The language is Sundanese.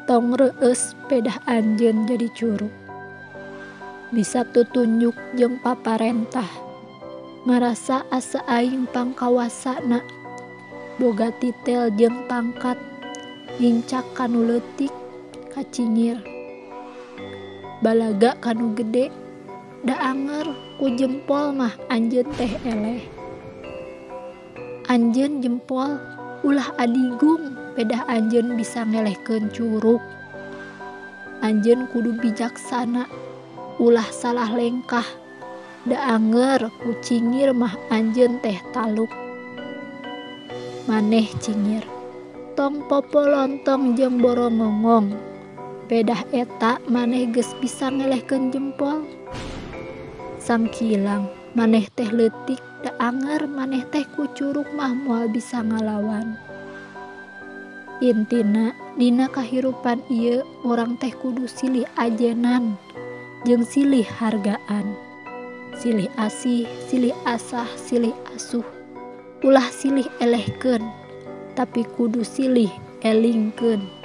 Tong reueus pedah anjeun jadi curuk. Bisa tutunjuk jeung paparentah. Ngarasa asa aing pangkawasana. Boga titel jeung pangkat. Ngincak kanu leutik kacingir. Balaga kanu gede. Da anger ku jempol mah anjeun teh eleh. Anjeun jempol ulah adigung pedah anjeun bisa ngelehkeun curuk. Anjeun kudu bijaksana ulah salah lengkah. Da anger ku cingir mah anjeun teh taluk. Maneh cingir tong popolontong jeung borongongong. Pedah eta maneh geus bisa ngelehkeun jempol. Sangkilang maneh teh leutik da anger maneh teh ku curuk mah moal bisa ngalawan. Intina dina kahirupan ieu urang teh kudu silih ajenan jeung silih hargaan. Silih asih, silih asah, silih asuh. Ulah silih elehkeun, tapi kudu silih elingkeun.